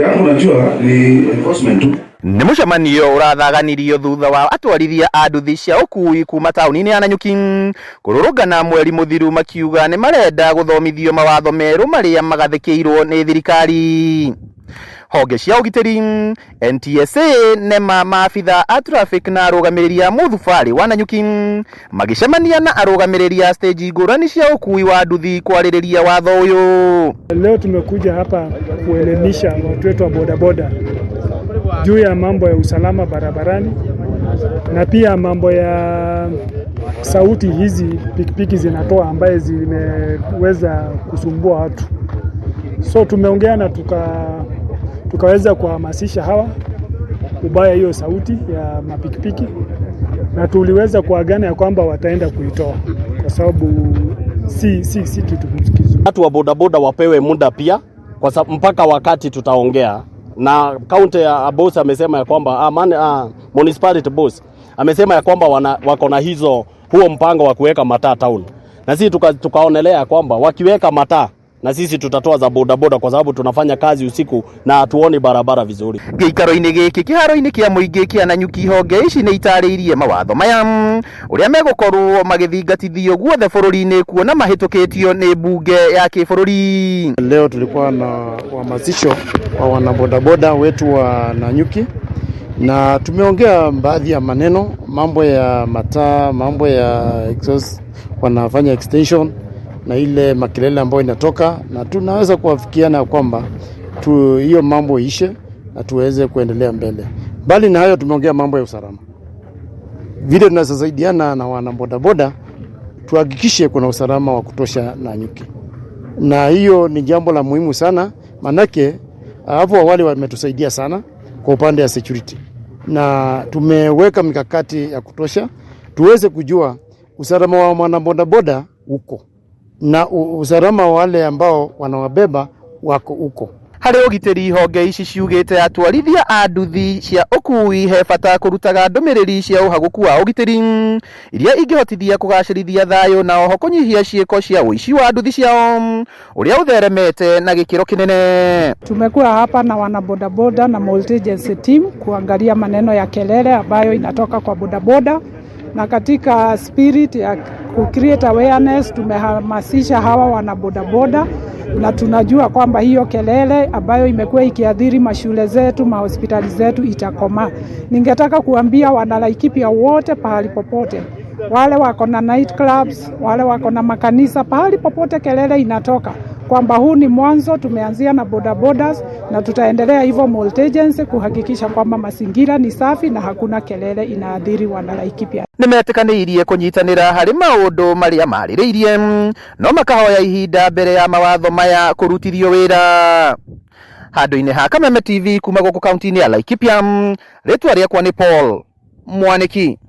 Yangu unajua ni enforcement tu. Nĩ mũcemanio ũrathaganirio thutha wa atwarithia a nduthi cia ũkui kuma taũni-inĩ ya Nanyuki kũrũrũngana mweri mũthiru makiuga nĩ marenda gũthomithio mawatho merũ marĩa magathĩkĩirwo nĩ thirikari. Honge cia ũgitĩri, NTSA, NEMA, maabitha a traffic na arũgamĩrĩri a mũthubarĩ wa Nanyuki magĩcemania na arũgamĩrĩri a stage ngũrani cia ũkui wa nduthi kwarĩrĩria watho ũyũ. Leo tumekuja hapa kuelimisha watu wetu wa bodaboda juu ya mambo ya usalama barabarani na pia mambo ya sauti hizi pikipiki zinatoa ambaye zimeweza kusumbua watu. So tumeongea na tukaweza kuhamasisha hawa ubaya hiyo sauti ya mapikipiki, na tuliweza kuagana ya kwamba wataenda kuitoa kwa sababu si kitu kizuri. Watu wa bodaboda wapewe muda pia kwa sababu mpaka wakati tutaongea na county ya boss amesema ya kwamba municipality boss amesema ya kwamba wako na hizo huo mpango wa kuweka mataa town, na sisi tukaonelea ya kwamba wakiweka mataa na sisi tutatoa za bodaboda kwa sababu tunafanya kazi usiku na hatuoni barabara vizuri. Gĩikaro-inĩ gĩkĩ kĩharo-inĩ kĩa mũingĩ kĩa Nanyuki, honge ici nĩ itarĩirie mawatho maya ũrĩa megũkorwo magĩthingatithio guothe bũrũri-inĩ kuona mahĩtũkĩtio nĩ mbunge ya kĩbũrũri. Leo tulikuwa na uhamasisho wa wanabodaboda wetu wa Nanyuki na tumeongea baadhi ya maneno, mambo ya mataa, mambo ya exhaust, wanafanya extension na ile makelele ambayo inatoka, na tunaweza kuafikiana kwamba tu hiyo mambo ishe na tuweze kuendelea mbele. Mbali na hayo, tumeongea mambo ya usalama, vile tunasaidiana na wanabodaboda tuhakikishe kuna usalama wa kutosha Nanyuki, na hiyo ni jambo la muhimu sana, manake hapo awali wametusaidia sana kwa upande ya security, na tumeweka mikakati ya kutosha tuweze kujua usalama wa mwanabodaboda uko na usalama wa wale ambao wanawabeba wako huko. Harĩ ũgitĩri, honge ici ciugĩte atwarithia a nduthi cia ũkui he bata kũrutaga ndũmĩrĩri cia ũhagũku wa ũgitĩri iria ingĩhotithia kũgacĩrithia thayũ na oho kũnyihia ciĩko cia ũici wa nduthi ciao ũrĩa ũtheremete na gĩkĩro kĩnene. Tumekuwa hapa na wanabodaboda na multi-agency team kuangalia maneno ya kelele ambayo inatoka kwa bodaboda, na katika spirit ya ku create awareness tumehamasisha hawa wanabodaboda, na tunajua kwamba hiyo kelele ambayo imekuwa ikiathiri mashule zetu, mahospitali zetu itakoma. Ningetaka kuambia wanalaikipia wote pahali popote, wale wako na night clubs, wale wako na makanisa, pahali popote kelele inatoka, kwamba huu ni mwanzo. Tumeanzia na bodabodas na tutaendelea hivyo multi-agency kuhakikisha kwamba mazingira ni safi na hakuna kelele inaathiri wanalaikipia. Nĩmetĩkanĩirie kũnyitanĩra harĩ maũndũ marĩa marĩrĩirie no makahoya ihinda mbere ya mawatho maya kũrutithio wĩra. Handũ-inĩ ha Kameme TV kuma gũkũ kaunti-inĩ ya Laikipia, rĩtwa rĩakwa nĩ Paul Mwaniki.